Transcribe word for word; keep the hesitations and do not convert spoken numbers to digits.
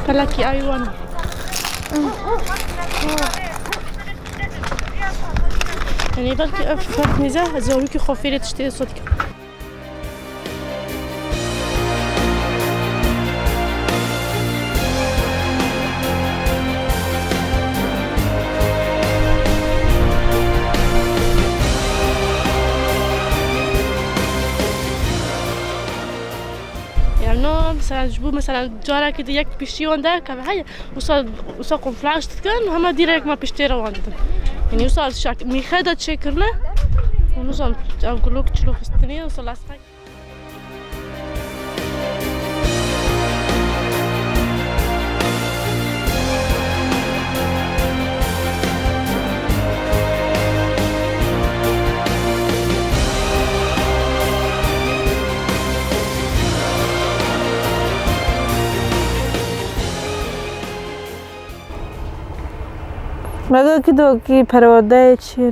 Pelekî aywana. Yanî belkî ev ferq nîze, ez zarokî xwe fêrê tiştê sot dikim. Yani, no, mesela, ji bo, mesela, carekî di yek piştî wan derkeve, hey, wisa, wisa konflans dikin, hema direkt me piştê re wan didin. Yani, wisa şak-, mîxe de çêkirine, û wisa ev gulok çilo xistinê, wisa lastik. Mega ki do ki perwerdeyê çi ye?